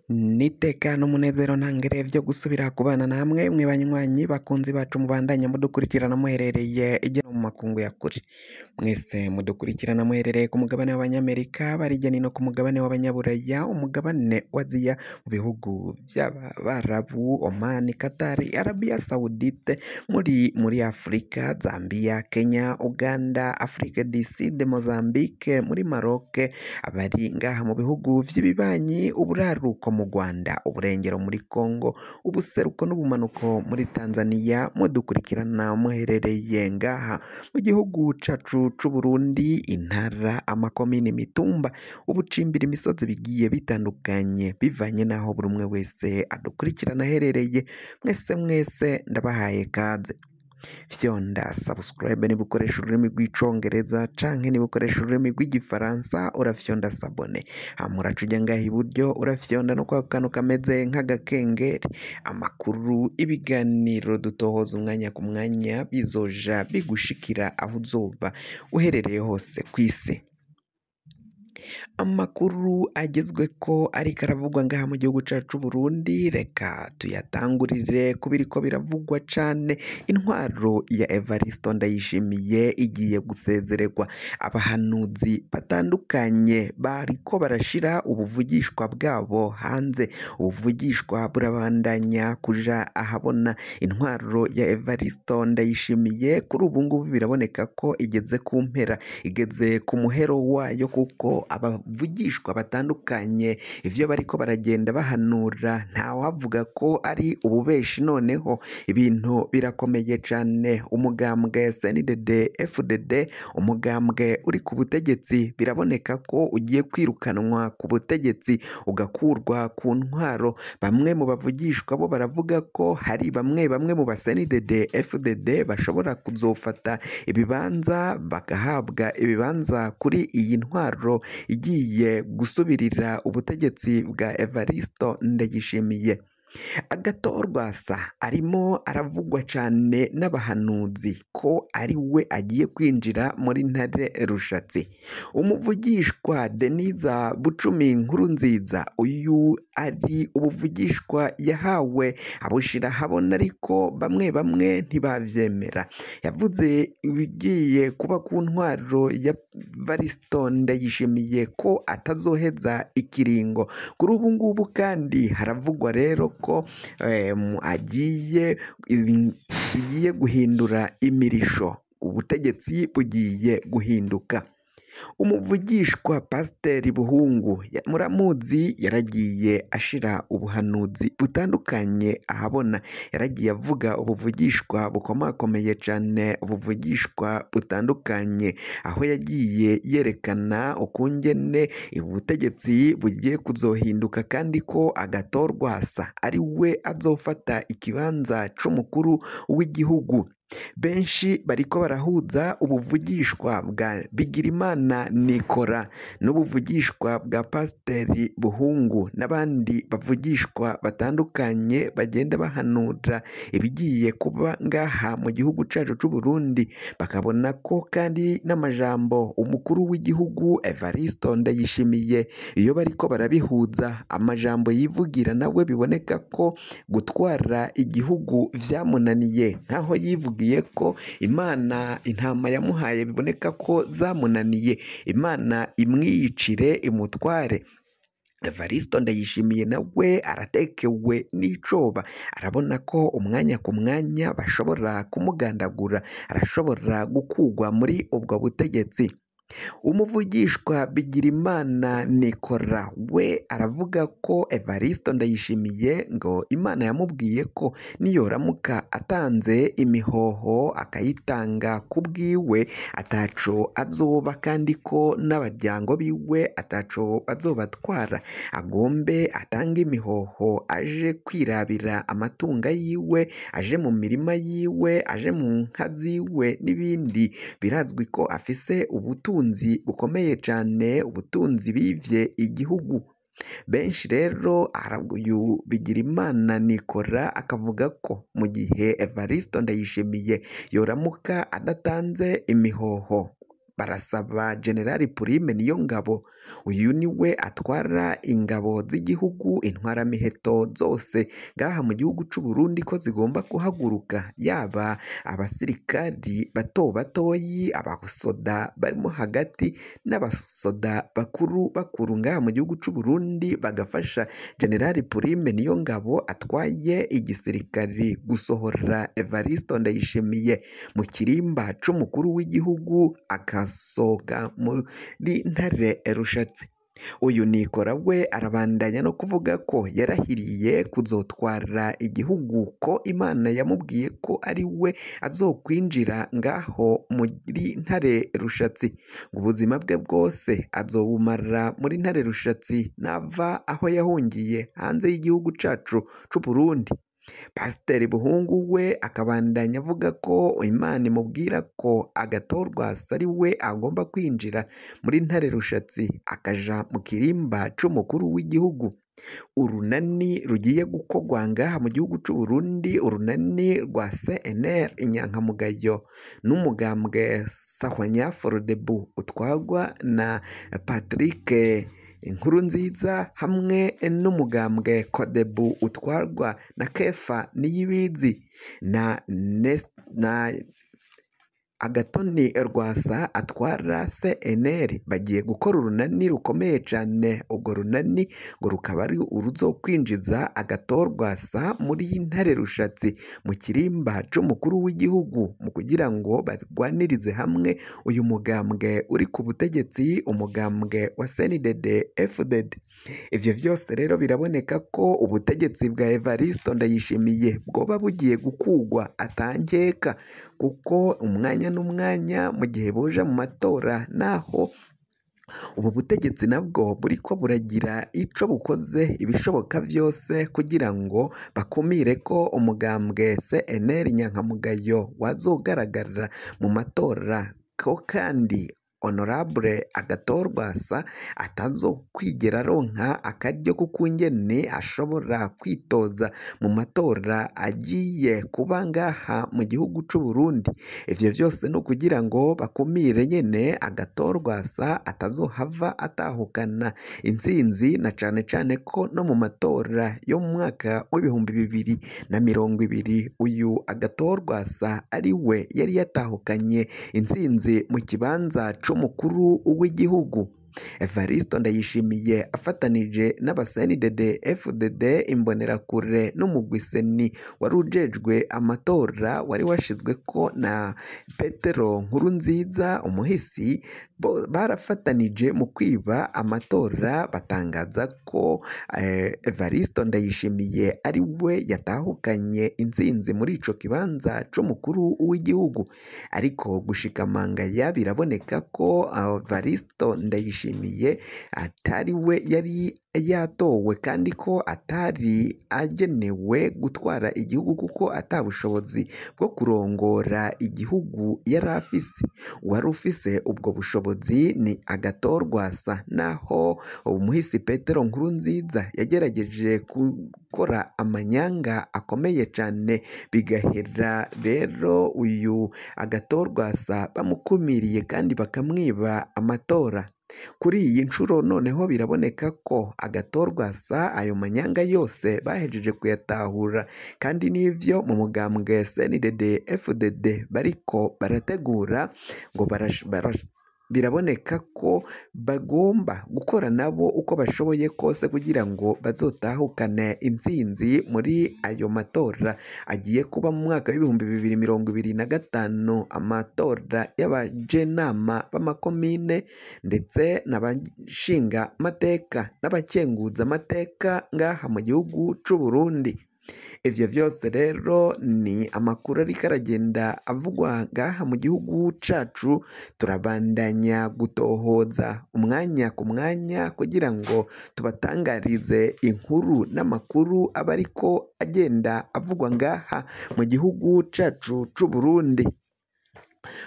N'iteka n'umunezero ntangere vyo gusubira kubana namwe mwe banywanyi bakunzi bacu mubandanya mudukurikirana muherereye irya no mu makungu ya kure. Mwese mudukurikirana muherereye ku mugabane w'Abanyamerika, barija nino ku mugabane w'Abanyaburaya, umugabane wa Aziya, mu bihugu vy'Abarabu, Oman, Qatar, Arabia Saudite, muri Afrika, Zambia, Kenya, Uganda, Afrique du Sud, Mozambique, muri Maroc, abari ngaha mu bihugu vy'ibibanyi, uburaruko mu Rwanda, uburengero muri Congo, ubuseruko n'ubumanuko muri Tanzania, mudukurikirana muherereye ngaha mu gihugu cacu c'Uburundi, intara, amakomine, imitumba, ubucimbira, imisozi bigiye bitandukanye bivanye n'aho buri umwe wese adukurikirana aherereye. Mwese mwese ndabahaye kaze. Fyonda subscribe niba ukoresha ururimi rw'icongereza canke niba ukoresha ururimi rw'igifaransa urafyonda s'abonner, hama uraca uja ngaha iburyo urafyonda no kwa kantu kameze nk'agakengeri. Amakuru, ibiganiro dutohoza umwanya ku mwanya bizoja bigushikira aho uzoba uherereye hose kw'isi. Amakuru agezweko ariko aravugwa ngaha mu gihugu cacu c'Uburundi, reka tuyatangurire ku biriko biravugwa cane. Intwaro ya Evaristo Ndayishimiye igiye gusezererwa. Abahanuzi batandukanye bariko barashira ubuvugishwa bwabo hanze, ubuvugishwa burabandanya kuja ahabona. Intwaro ya Evaristo Ndayishimiye kuri ubu ngubu biraboneka ko igeze ku mpera, igeze ku muhero wayo, kuko abavugishwa batandukanye ivyo bariko baragenda bahanura ntawavuga ko ari ububeshi. Noneho ibintu birakomeye cane. Umugambwe CNDD FDD, umugambwe uri ku butegetsi, biraboneka ko ugiye kwirukanwa ku butegetsi ugakurwa ku ntwaro. Bamwe mu bavugishwa bo baravuga ko hari bamwe bamwe mu ba CNDD FDD bashobora kuzofata ibibanza, bagahabwa ibibanza kuri iyi ntwaro igiye gusubirira ubutegetsi bwa Evaristo Ndayishimiye. Agatorwasa arimo aravugwa cane n'abahanuzi ko ari we agiye kwinjira muri Ntare Rushatsi. Umuvugishwa Deniza Bucumi Nkurunziza, uyu ari ubuvugishwa yahawe abushira ahabona, ariko bamwe bamwe ntibavyemera. Yavuze ibigiye kuba ku ntwaro ya Evaristo Ndayishimiye ko atazoheza ikiringo. Kuri ubu ngubu kandi haravugwa rero ko agiye zigiye guhindura imirisho, ubutegetsi bugiye guhinduka. Umuvugishwa Pasiteri Buhungu muramuzi, yaragiye ashira ubuhanuzi butandukanye ahabona, yaragiye avuga ubuvugishwa bukomakomeye cane, ubuvugishwa butandukanye, aho yagiye yerekana ukungene ubutegetsi bugiye kuzohinduka kandi ko Agatorwasa ari we azofata ikibanza c'umukuru w'igihugu. Benshi bariko barahuza ubuvugishwa bwa Bigirimana Nikora n'ubuvugishwa bwa Pasiteri Buhungu n'abandi bavugishwa batandukanye bagenda bahanura ibigiye kuba ngaha mu gihugu cacu c'Uburundi, bakabona ko kandi n'amajambo umukuru w'igihugu Evaristo Ndayishimiye iyo bariko barabihuza, amajambo yivugira nawe biboneka ko gutwara igihugu vyamunaniye, nkaho yivugiye ko Imana intama yamuhaye biboneka ko zamunaniye, Imana imwiyicire imutware. Evaristo Ndayishimiye nawe aratekewe n'icoba, arabona ko umwanya ku mwanya bashobora kumugandagura, arashobora gukugwa muri ubwo butegetsi. Umuvugishwa Bigirimana Nikora we aravuga ko Evaristo Ndayishimiye ngo Imana yamubwiye ko niyoramuka atanze imihoho akayitanga ku bwiwe ataco azoba, kandi ko n'abaryango biwe ataco bazobatwara, agombe atange imihoho aje kwirabira amatunga yiwe, aje mu mirima yiwe, aje mu nka ziwe n'ibindi. Birazwi ko afise ubutunzi bukomeye cane, ubutunzi bivye igihugu. Benshi rero uyu Bigirimana Nikora akavuga ko mu gihe Evaristo Ndayishimiye yoramuka adatanze imihoho Barasaba General Prime Niyongabo, uyu niwe atwara ingabo z'igihugu, intwaramiheto zose ngaha mu gihugu c'u Burundi ko zigomba guhaguruka, yaba abasirikari bato batoyi, abasoda barimo hagati n'abasoda bakuru bakuru ngaha mu gihugu c'u Burundi, bagafasha General Prime Niyongabo atwaye igisirikari gusohora Evaristo Ndayishimiye mu kirimba c'umukuru w'igihugu, akasohoka muri Ntare Rushatsi. Uyu Nikora we arabandanya no kuvuga ko yarahiriye kuzotwara igihugu, ko Imana yamubwiye ko ari we azokwinjira ngaho muri Ntare Rushatsi, ngo ubuzima bwe bwose azobumara muri Ntare Rushatsi nava aho yahungiye hanze y'igihugu cacu c'u Burundi. Pasiteri Buhungu we akabandanya avuga ko Imana imubwira ko Agathon-Rwasa ari we agomba kwinjira muri Ntare Rushatsi akaja mu kirimba c'umukuru w'igihugu. Urunani rugiye gukorwa ngaha mu gihugu c'u Burundi, urunani rwa CNL Inyankamugayo n'umugambwe Sahwanya Frodebu utwarwa na Patrick Nkurunziza hamwe n'umugambwe Kodebu utwarwa na Kefa Niyibizi na Agathon Rwasa atwara CNL, bagiye gukora urunani rukomeye cane. Urwo runani ngo rukaba ari uruzokwinjiza Agathon Rwasa muri Ntare Rushatsi mu kirimba c'umukuru w'igihugu, mu kugira ngo barwanirize hamwe uyu mugambwe uri ku butegetsi, umugambwe wa CNDD FDD. Ivyo vyose rero biraboneka ko ubutegetsi bwa Evaristo Ndayishimiye bwoba bugiye gukugwa atankeka, kuko umwanya n'umwanya mu gihe boja mu matora, naho ubu butegetsi nabwo buriko buragira ico bukoze ibishoboka vyose kugira ngo bakumire ko umugambwe CNL Nyankamugayo wazogaragara mu matora, ko kandi Honorable Agathon Rwasa atazokwigera aronka akaryo k'ukungene ashobora kwitoza mu matora agiye kuba ngaha mu gihugu c'u Burundi. Ivyo vyose ni ukugira ngo bakumire nyene Agathon Rwasa atazohava atahukana intsinzi, na cane cane ko no mu matora yo mu mwaka w'2020 uyu Agathon Rwasa ari we yari yatahukanye intsinzi mu kibanza c'umukuru w'igihugu. Evaristo Ndayishimiye afatanije n'aba CNDD FDD Imbonerakure n'umugwi Seni wari ujejwe amatora wari washizweko na Petero Nkurunziza umuhisi, barafatanije mu kwiba amatora, batangaza ko Evaristo Ndayishimiye ari we yatahukanye intsinzi muri ico kibanza c'umukuru w'igihugu. Ariko gushika mangaya biraboneka ko Evaristo Ndayishimiye atari we yari yatowe, kandi ko atari agenewe gutwara igihugu kuko ata bushobozi bwo kurongora igihugu yari afise. Uwari ufise ubwo bushobozi ni Agathon Rwasa, naho umuhisi Petero Nkurunziza yagerageje gukora amanyanga akomeye cane, bigahera rero uyu Agathon Rwasa bamukumiriye kandi bakamwiba amatora. Kuri iyi nshuro noneho biraboneka ko Agathon Rwasa ayo manyanga yose bahejeje kuyatahura, kandi n'ivyo mu mugambwe CNDD FDD bariko barategura ngo biraboneka ko bagomba gukora nabo uko bashoboye kose kugira ngo bazotahukane intsinzi muri ayo matora agiye kuba mu mwaka w'2025, amatora y'abajenama b'amakomine ndetse n'abashingamateka n'abakenguzamateka ngaha mu gihugu c'u Burundi. Ivyo vyose rero ni amakuru ariko aragenda avugwa ngaha mu gihugu cacu, turabandanya gutohoza umwanya ku mwanya kugira ngo tubatangarize inkuru n'amakuru aba ariko agenda avugwa ngaha mu gihugu cacu c'u Burundi,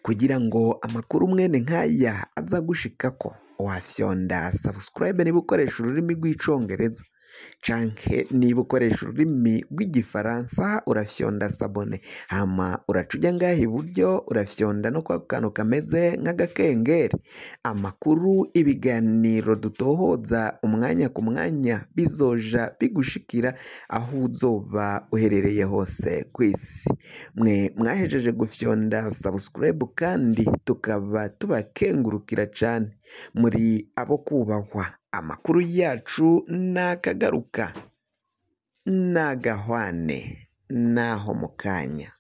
kugira ngo amakuru mwene nk'aya aza gushikako wafyonda subscribe niba ukoresha ururimi rw'icongereza. Canke niba ukoresha ururimi rw'igifaransa urafyonda s'abonner, hama uraca uja ngaha iburyo urafyonda no kwa kantu kameze nk'agakengeri. Amakuru, ibiganiro dutohoza umwanya ku mwanya bizoja bigushikira aho uzoba uherereye hose kw'isi. Mwe mwahejeje gufyonda subscribe kandi tukaba tubakengurukira cane, muri abo kubahwa. Amakuru yacu nakagaruka, nagahwane, naho mukanya.